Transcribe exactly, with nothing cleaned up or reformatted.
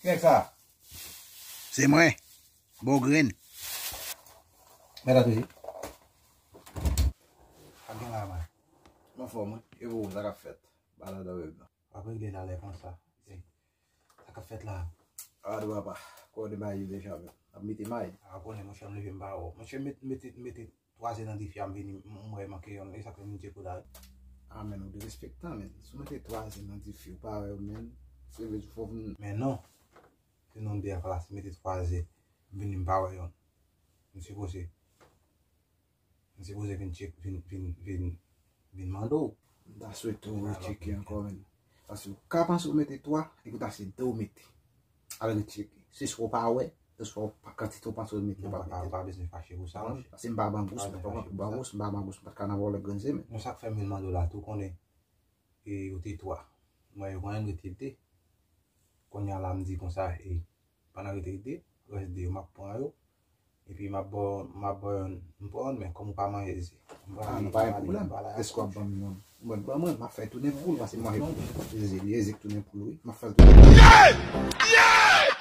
Nèg sa. Se mwen. Bon grenn. Mèt atouye. Ak gen la, man. Mwen fò, mwen. E pou sa k ap fèt. Ba la dan wèb nan. W ap regle talè konsa. Sa k ap fèt la? A, dwa pa. Kò de may yo deja, men. Ap mete may. A, konnen, monchè, m leve m pa wè w. Monchè, met, mete, mete twa ze nan dife a, m vini, m, m wè manke yonn. E sa k fè m vin tcheke w la. A, men, ou derespektan, men. Si w mete twa ze nan dife, ou pa wè yo, men. Se vle di fò vin. Men non. Se non de a plas, mete twa ze. M vini, m pa wè yonn. M sipoze. M sipoze vin tchek, vin, vin, vin, vin mande w. M ta swete w retcheke ankò, men. Paske ou ka panse ou mete twa, epi ou ta se de ou mete. Al retcheke. Se swa w pa wè, se swa w pa kantite ou panse ou mete, ou pa mete. Non, pa, pa bezwen fache pou sa, monchè. Paske m pa bangous, m pa bangous, m pa bangous, m pa t ka nan vòlè grenn se, men. Non, sa k fè m vin mande w la, tou konnen, e, ou te twa. Mwen, yo konnen m rete de. Kounye a la, m di konsa, e, pandan rete de, rès de yo, m ap pran yo. Epi m ap ba w, m ap ba w yonn, m pran yonn, men kòm ou pa manje ze. Ah, nou pa gen pwoblèm. Èske w ap ban m yonn? Mwen ban mwen, m ap fè tounen poul, paske manje poul. Ze, li eze k tounen poul, wi. M ap fè l tounen poul.